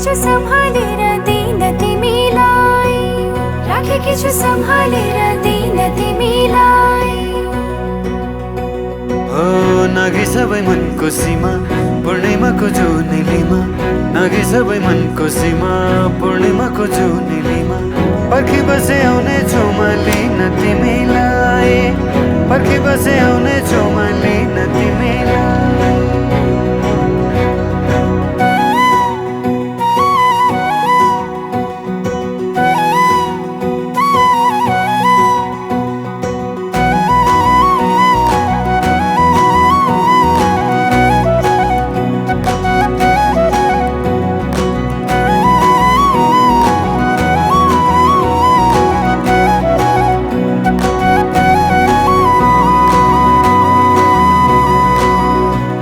छु सम्हालेर दिन तिमीलाई, राखेकी छु सम्हालेर दिन तिमीलाई। हो नाघे सबै मनको सीमा पूर्णिमाको जुनेलीमा, नाघे सबै मनको सीमा पूर्णिमाको जुनेलीमा। पर्खी बसे आउने छु म लिन तिमीलाई, पर्खी बसे आउने छु म लिन तिमीलाई।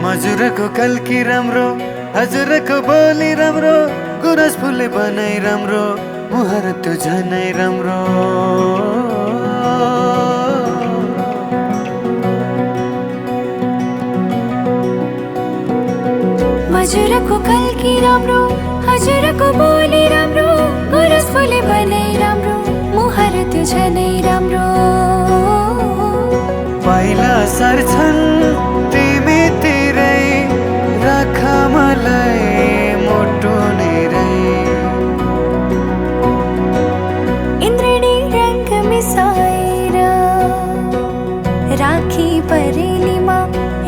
हजुरको कल्की राम्रो, हजुरको बोली राम्रो, गुरस फुले बनाई राम्रो, मुहार त्यो झनै राम्रो। हजुरको कल्की राम्रो, हजुरको बोली राम्रो, गुरस फुले बनाई राम्रो, मुहार त्यो झनै राम्रो। पाइला सर्छन् तिमी तिरै, राख मलाई मुटु निरै। इन्द्रणी रंग मिसाएर राखी परेलीमा,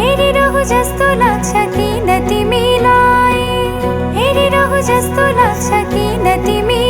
हेरिरहु जस्तो लाग्छ किन तिमीलाई, हेरिरहु जस्तो लाग्छ किन तिमी।